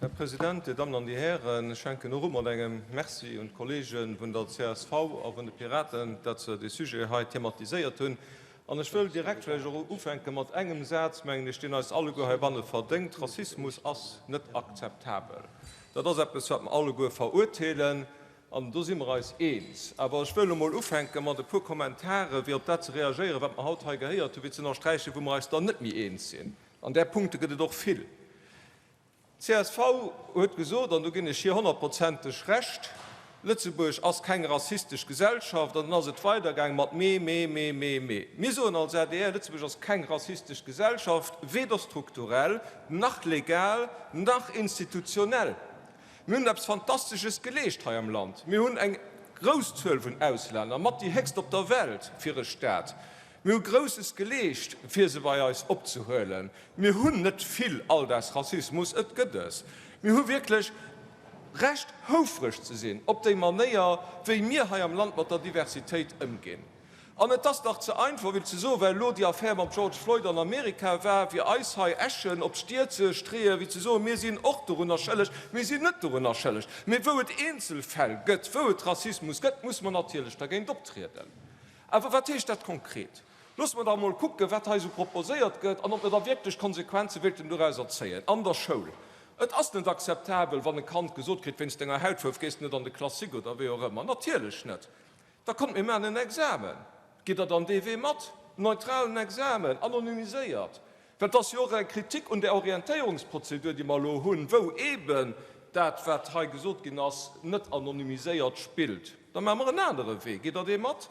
Här President, Dir Dammen an Dir Hären, ech fänken och u mat engem Merci un d'Kollege vun der csv a vun de Piraten, datt se dee Sujet hei thematiséiert hunn. An ech wëll direkt vläicht och ufänke mat engem Saz, mengen ech, deen eis alleguer heibanne verdéngt, Rassismus ass net akzeptabel. Dat ass eppes, wat mer alleguer verurteelen, an do si mer eis eens. Awer ech wëll elo mol ufänke mat e puer Kommentare fir op dat ze reagéieren, wat mer haut hei gehéiert hunn, fir ze ënnersträichen, wou mer eis dann net méi eens sinn. An där Punkte gëtt et och vill. D'CSV huet gesot, an do ginn ech hir honnertprozenteg Recht, Lëtzebuerg ass keng rassistesch Gesellschaft. An dann ass et weidergaang mat mee, mee, mee, mee, mee. Mir soen als adr, Lëtzebuerg ass keng rassistesch Gesellschaft, weder strukturell, nach legal, nach institutionell. Mir hunn eppes Fantastesches geleescht hei am Land. Mir hunn eng grouss Zuel vun Auslänner, mat déi héchst op der Welt fir e Staat. Mir hu Grousses geleescht, fir se bei eis opzehuelen. Mir hunn net vill Alldagsrassismus, et gëtt es. Mir hu wierklech Recht, houfreg ze sinn op déi Manéier, wéi mir hei am Land mat der Diversitéit ëmginn. An et ass dach ze einfach, wéi ze soen, well elo déi Affär mam George Floyd an Amerika war, fir eis hei Äschen op d'Stier ze streeën, wéi ze soen, mir sinn och dorunner schëlleg. Mir sinn net dorunner schëlleg. Mee wou et Eenzelfäll gëtt, wou et Rassismus gëtt, muss mer natierlech dergéint optrieden. Awer wat heescht dat konkret? Loosse mer da emol kucken, wat hei esou proposéiert gëtt an ob mer da wierklech Konsequenze wéilten dorauser zéien an der Schoul. Et ass net akzeptabel, wann e Kand gesot kritt, Wéinst denger Hautfuerf gees de net an de Classique oder wéi och ëmmer. Natierlech net. Da kommt, mir maachen en Examen. Gitt Der dann dee Wee mat? Neutralen Examen, anonymiséiert. Well et ass jo och eng Kritik un där Orientéierungsprozedur, déi mer elo hunn, wou eeben dat, wat hei gesot ginn ass, net anonymiséiert spillt. Da maache mer en anere Wee. Gitt Der dee mat?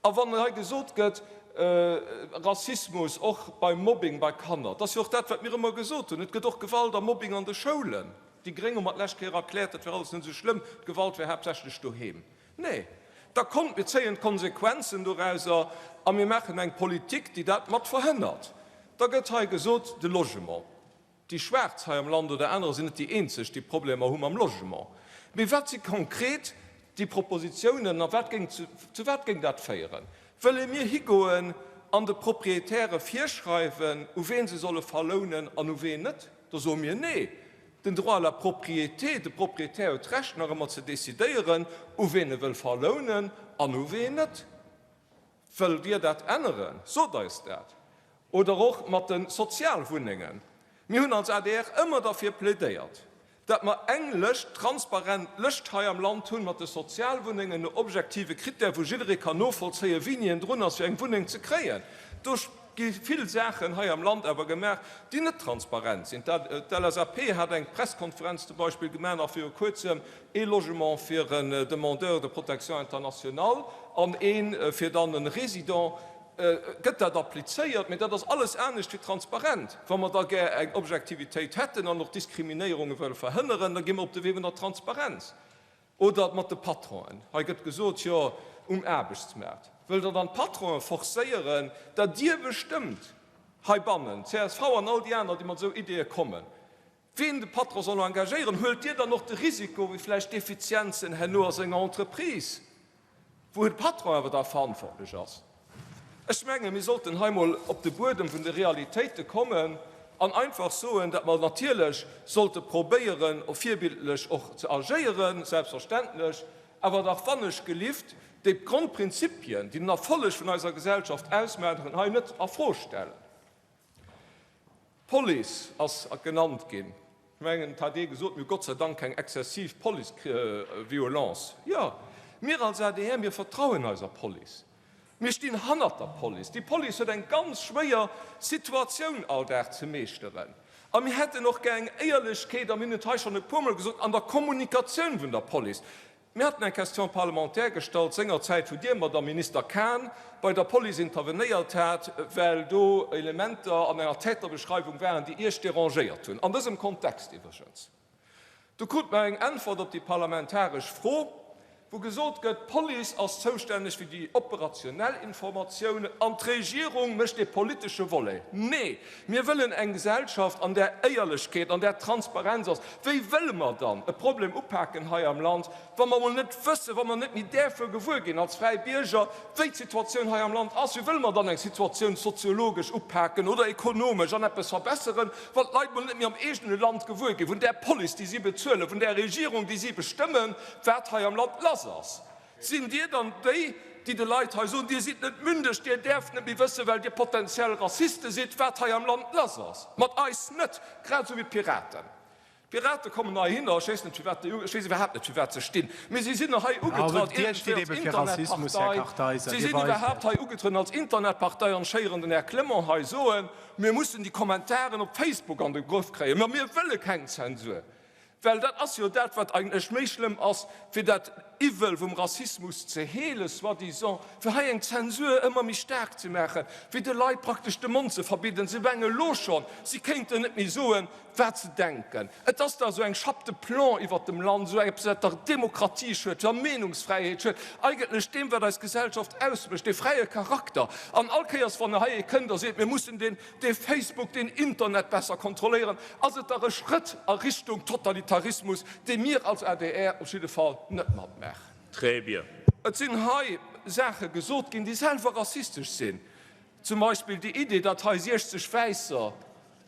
A wann hei gesot gëtt, Rassismus och beim Mobbing bei Kanner, dat ass jo och dat, wat mir ëmmer gesot hunn, Et gëtt och Gewalt a Mobbing an de Schoulen. Déi Gréng hu mer d'lescht Kéier erkläert, dat wär alles net esou schlëmm, d'Gewalt wär haaptsächlech doheem. Nee, da kommt, mir zéien d'Konsequenzen dorauser a mir maachen eng Politik, déi dat mat verhënnert. Da gëtt hei gesot, de Logement. Déi Schwaarz hei am Land oder anerer sinn net déi eenzeg, déi Problemer hu mam Logement. Mee wat si konkret déi Propositionen a wat géing, zu wat géing dat féieren? Wëlle mir higoen an de Proprietäre virschreiwen, u ween se solle verlounen an u ween net? Da soe mir, Nee, Den Droit à la propriété, de Propriétaire huet d'Recht nach ëmmer ze decidéieren, u ween e wëll verlounen an u ween net. Wëllt Dir dat änneren? Sot eis dat. Oder och mat de Sozialwunnengen. Mir hunn als adr ëmmer derfir plädéiert, dat mer eng Lëscht, transparent Lëscht hei am Land hunn mat de Sozialwunnengen no objektive Critèrë wou jidderee kann novollzéien, wéini en drun ass fir eng Wunneng ze kréien. Do gi vill Saachen hei am Land awer gemaach, déi net transparent sinn. D'LSAP hat eng Presskonferenz zum Beispill gemaach nach viru Kuerzem, ee Logement fir en Demandeur de protection internationale an ee fir dann e Résident. Gëtt dat applizéiert? Mee dat ass alles anescht wéi transparent. Wa mer da gär eng Objektivitéit hätten an och Diskriminéierunge wëlle verhënneren, da gi mer op de Wee vun der Transparenz. Oder mat de Patronen. Hei gëtt gesot, jo, um Aarbechtsmaart. Wëllt Der dann d'Patronen forcéieren, datt Dir bestëmmt heibannen, csv an all déi aner, déi mat esou Ideeë kommen, ween de Patron soll engagéieren? Huelt Dir dann och de Risiko, wéi vläicht Defizienzen herno a senger Entreprise? Wou de Patron awer da verantwortlech ass. Ech menge mir sollten hei mol op de Buedem vun de Realitéite kommen an einfach soen, datt mer natierlech sollte probéieren, virbildlech och ze agéieren, selbstverständlech, awer dach wannechgelift déi Grondprinzipien, déi den Erfolleg vun eiser Gesellschaft ausmaachen, hei net a Fro stellen. D'Police ass genannt ginn. Ech mengen, et hat ee gesot, mir hu Gott sei Dank keng exzessiv Policeviolence. Jo, mir als adr, mir vertrauen eiser Police. Mir stinn hannert der Police. Déi Police huet eng ganz schwéier Situatioun all Dag ze meeschteren. A mir hätten och gär eng Éierlechkeet, a mir hunn et hei schonn e puermol gesot, an der Kommunikatioun vun der Police. Mir haten eng Question parlementaire gestallt sengerzäit, wou Dir, Madamm Minister Cahen, bei der Police intervenéiert hat, well do Elementer an enger Täterbeschreiwung waren, déi Iech dérangéiert hunn, an dësem Kontext iwwregens. Do krute mer eng Äntwert op déi parlamentaresch Fro. Wou gesot gëtt, d'Police ass zoustänneg fir déi operationell Informatiounen an d'Regierung mécht dee politesche Volet. Nee, mir wëllen eng Gesellschaft, an där Éierlechkeet, an där Transparenz ass. Wéi wëlle mer dann e Problem upaken hei am Land, wa mer emol net wëssen, wa mer net méi däerfe gewuer ginn als fräi Bierger, wéi d'Situatioun hei am Land ass? Wéi wëlle mer dann eng Situatioun soziologesch upaken oder ekonomesch an eppes verbesseren, wann d'Leit emol net méi am eegene Land gewuer gi vun där Police, déi si bezuelen, vun där Regierung, déi si bestëmmen? Wat hei am Land lass ass. Sinn Dir dann déi, déi de Leit hei soen, Dir sidd net mündeg, Dir däerft net méi wëssen, well Dir potenziell Rassiste sidd, wat hei am Land lass ass? Mat eis net, grad esou wéi d'Piraten. D'Pirate kommen heihinner, ech weess net firwat déi, ech weess iwwerhaapt net firwat se stinn, mee si sinn hei ugetratt iergendwéi als Internetpartei, si sinn iwwerhaapt hei ugetrueden als Internetpartei an ech héieren den Här Clement hei soen, mir mussen déi Kommentaren op Facebook an de Grëff kréien. Mä mir wëlle keng Zensur. Well dat ass jo dat, wat eigentlech méi schlëmm ass, fir dat Iwwel vum Rassismus ze heelen, soi-disant, fir hei eng Zensur ëmmer méi staark ze maachen, fir de Leit praktesch de Mond ze verbidden. Se menge lo schonn, si kéinten net méi soen, wat se denken. Et ass da esou eng Chape de plomb iwwert dem Land, esou eppes, wat der Demokratie schued, der Meenungsfräiheet schued, eigentlech deem, wat eis Gesellschaft ausmécht, dee fräie Charakter. An all Kéiers, wann hei ee kënnt a seet, mir mussen deen, dee Facebook, deen Internet besser kontrolléieren, ass et dach e Schrëtt a Richtung Totalitarismus, dee mir als adr op jidde Fall net matmaachen. Très bien. Et sinn hei Saache gesot ginn, déi selwer rassistesch sinn, zum Beispill déi Idee, datt hei 60 Wäisser,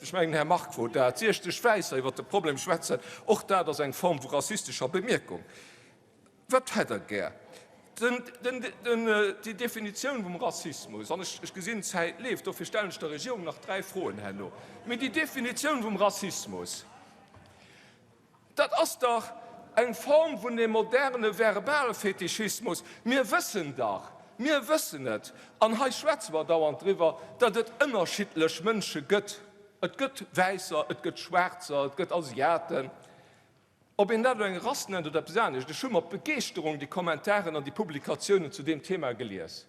ech mengen, Här Margue wor dat, 60 Wäisser iwwert de Problem schwätzen. Och dat ass eng Form vu rassistescher Bemierkung. Wat hätt Der gär? Déi Definitioun vum Rassismus, an ech gesinn, d'Zäit leeft, dofir stellen ech der Regierung nach dräi Froen herno, mee déi Definitioun vum Rassismus, dat ass dach eng Form vun dem moderne Verbalfetischismus. Mir wëssen dach, mir wëssen et, an hei schwätze mer dauernd driwwer, datt et ënnerschiddlech Mënsche gëtt. Et gëtt Wäisser, et gëtt Schwaarzer, et gëtt Asiaten. Ob een dat elo eng Rass nennt oder eppes anescht, ech hu mat Begeeschterung déi Kommentaren an déi Publikatiounen zu deem Thema gelies.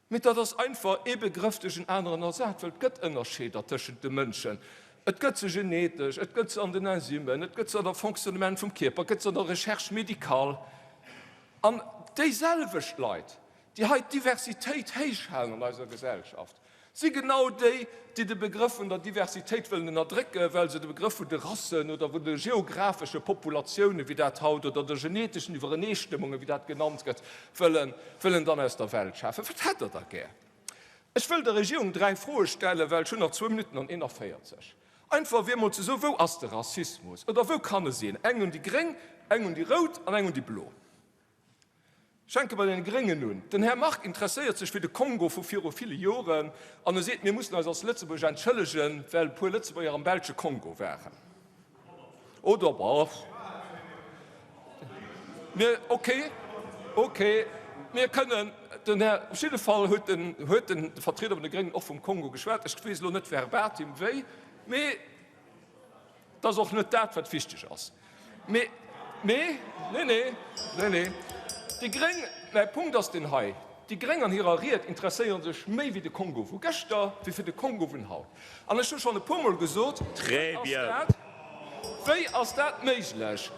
Mee dat ass einfach ee Begrëff duerch en aneren ersat, well et gëtt Ënnerscheeder tëschent de Mënschen. Et gëtt se genetesch, et gëtt se an den Enzymen, et gëtt se an der Fonctionnement vum Kierper, et gëtt se an der Recherche médicale. An déiselwecht Leit, déi hei d'Diversitéit héichhalen an eiser Gesellschaft, si genau déi, déi de Begrëff vun der Diversitéit wëllen ënnerdrécken, well se de Begrëff vun de Rassen oder vun de geographesche Populatiounen, wéi dat haut, oder de geneteschen Iwwereneestëmmungen, wéi dat genannt gëtt, wëllen, wëllen dann aus der Welt schafen. Wat hätt Der da gär? Ech wëll der Regierung dräi Froe stellen, well ech hunn nach zwou Minutten an 41. Einfach fir emol ze soen, Wou ass de Rassismus oder wou kann e sinn? Eng un déi Gréng, eng un déi Rout an eng un déi Blo. Ech fänke bei den Gréngen un. Den Här Margue interesséiert sech fir de Kongo vu viru ville Joren an e seet, mir mussen eis als Lëtzebuerg entschëllegen, well e puer Lëtzebuerger am belsche Kongo waren. Oder, bof, mir, okay, okay, mir kënnen, den Här, op jidde Fall huet den, huet den Vertrieder vun de Gréngen och vum Kongo geschwat. Ech weess elo net verbatim wéi, mee. Et ass och net dat, wat wichteg ass. Mee, mee, nee, nee, nee, nee, déi Gréng, mäi Punkt ass deen hei, déi Gréng an hirer Ried interesséiere sech méi wéi de Kongo vu gëschter, wéi fir de Kongo vun haut. An ech hu schonn e puermol gesot, wéi ass dat, wéi ass dat méiglech,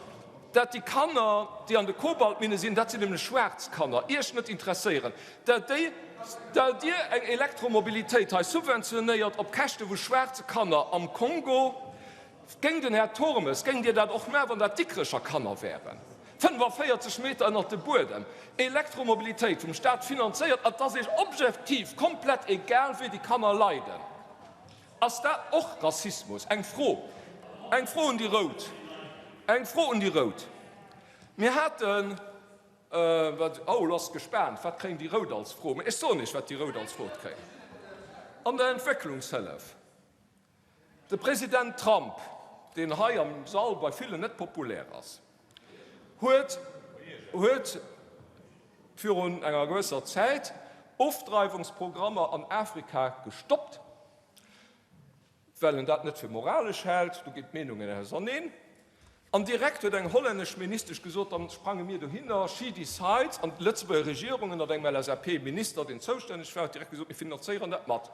dat déi Kanner, déi an de Kobaltminne sinn, dat sinn nämlech schwaarz Kanner, Iech net interesséieren, dat déi, dat Dir eng Elektromobilitéit hei subventionéiert op Käschte vu schwaarze Kanner am Kongo. Géing den Här Turmes, géingt Dir dat och maachen, wann dat Dikrecher Kanner wären? 45 Meter ënnert de Buedem, Elektromobilitéit vum Staat finanzéiert, et ass Iech objektiv komplett egal, wéi déi Kanner leiden. Ass dat och Rassismus? Eng Fro, eng Fro un déi Rout, eng Fro un déi Rout. Mir haten, wat, oh, elo ass gespaant, wat kréien déi Rout als Fro? Mä ech soen Iech, wat déi Rout als Fro kréien. An der Entwécklungshëllef, de President Trump, deen hei am Sall bei villen net populär ass, huet, huet virun enger gewësser Zäit Ofdreiwungsprogrammer an Afrika gestoppt, well en dat net fir moralesch hält, do ginn d'Meenungen auserneen. An direkt huet eng hollännesch Ministesch gesot, dann sprange mir dohinner, she decides, an d'Lëtzebuerger Regierung ënnert engem LSAP-Minister, deen zoustänneg war, huet direkt gesot, mir finanzéieren dat mat.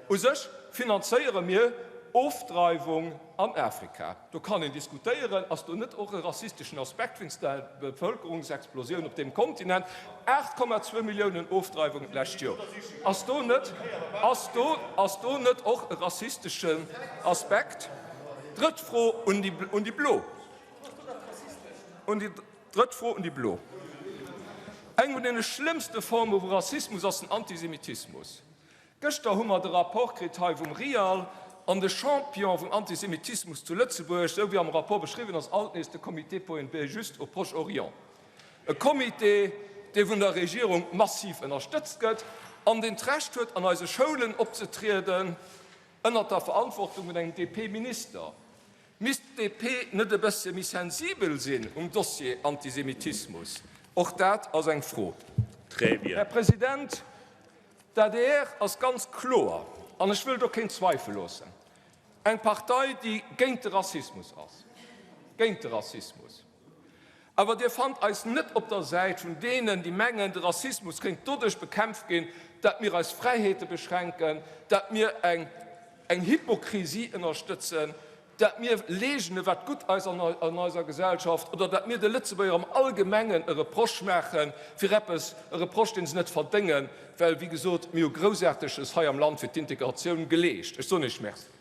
U sech finanzéiere mir. Ofdreiwung an Afrika. Do kann een diskutéieren, ass do net och e rassisteschen Aspekt wéinst der Bevëlkerungsexplosioun op deem Kontinent? 8,2 Milliounen Ofdreiwungen d'lescht Joer. Ass do net, ass do, ass do net och e rassisteschen Aspekt? Drëtt Fro un déi, un déi Blo. Un déi drëtt Fro un déi Blo. Eng vun deene schlëmmste Forme vu Rassismus ass den Antisemitismus. Gëschter hu mer de Rapport kritt hei vum RIAL, an de Champion vum Antisemitismus zu Lëtzebuerg, esou wéi am Rapport beschriwwen, ass alt nees de Comité pour une paix juste au Proche-Orient. E Comité, dee vun der Regierung massiv ënnerstëtzt gëtt an deen d'Recht huet, an eise Schoulen opzetrieden, ënnert der Verantwortung vun engem DP-Minister. Misst d'DP net e bësse méi sensibel sinn um Dossier Antisemitismus? Och dat ass eng Fro. Très bien. Här President, d'ADR ass ganz kloer, an ech wëll do keen Zweifel loossen, eng Partei, déi géint de Rassismus ass, géint de Rassismus. Awer Dir fannt eis net op der Säit vun deenen, déi mengen, de Rassismus kéint doduerch bekämpft ginn, dat mir eis Fräiheete beschränken, dat mir eng eng Hypokrisie ënnerstëtzen, dat mir leegnen, wat gutt ass an eiser Gesellschaft, oder dat mir de Lëtzebuerger am Allgemengen e Reproche maache fir eppes, e Reproche, dee se net verdéngen, well, wéi gesot, mir hu Groussaarteges hei am Land fir d'Integratioun geleescht. Ech soen Iech Merci.